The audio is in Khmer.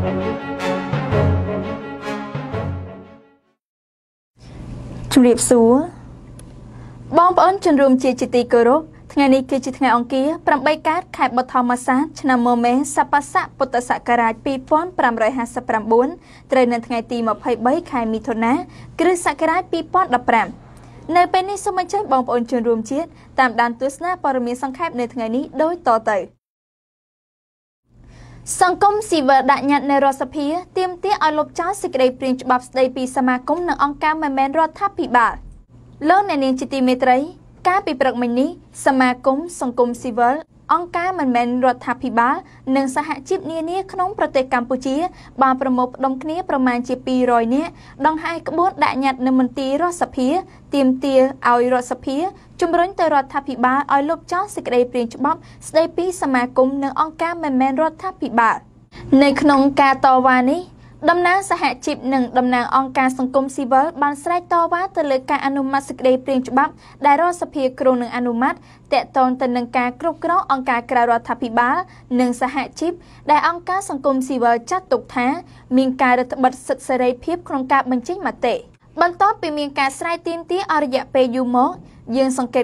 ជំរាបសួរបងប្អូនជនរួមជាទីគោរពថ្ងៃនេះគឺជាថ្ងៃអង្គារ8កើតខែបុត្រមាសាឆ្នាំមមេសបស័កពុទ្ធសករាជ2559ត្រូវនៅថ្ងៃទី23ខែមិថុនាគ្រិស្តសករាជ2015នៅពេលនេះសូមអញ្ជើញបងប្អូនជនរួមជាតិតាមដានទស្សនាព័ត៌មានសង្ខេបនៅថ្ងៃនេះដូចតទៅសង្គមស៊ីវិលដាក់ញត្តិនៅរដ្ឋសភាទាមទារឲ្យលុបចោលសេចក្តីព្រាងច្បាប់ស្តីពីសមាគមនិងអង្គការមិនមែនរដ្ឋាភិបាលលោកអ្នកនាងជាទីមេត្រីកាលពីព្រឹកមិញនេះសមាគមសង្គមស៊ីវិលអង្គការមិនមែនរដ្ឋាភិបាលនិងសហជីពនានាក្នុងប្រទេសកម្ពុជាបានប្រមូលផ្ដុំគ្នាប្រមាណជា200នាក់ដង្ហែក្បួនដាក់ញត្តិនៅមន្ទីររដ្ឋសភាទាមទារឲ្យរដ្ឋសភាជំរុញទៅរដ្ឋាភិបាលឲ្យលុបចោលសេចក្តីព្រាងច្បាប់ស្តីពីសមាគមនិងអង្គការមិនមែនរដ្ឋាភិបាលនៅក្នុងការតវ៉ានេះតំណាងសហជីពនិងតំណាងអង្គការសង្គមស៊ីវិលបានស្រែកតវ៉ាទៅលើការអនុម័តសេចក្តីព្រាងច្បាប់ដែលរដ្ឋសភាគ្រោងនឹងអនុម័តទាក់ទងទៅនឹងការគ្រប់គ្រងអង្គការក្រៅរដ្ឋាភិបាលនិងសហជីពដែលអង្គការសង្គមស៊ីវិលចាត់ទុកថាមានការរឹតបន្តឹងសិទ្ធិសេរីភាពក្នុងការបញ្ចេញមតិបន្ទាប់ពីមានការស្រែកទាមទារអស់រយៈពេលយូរមកយើងសង្កេត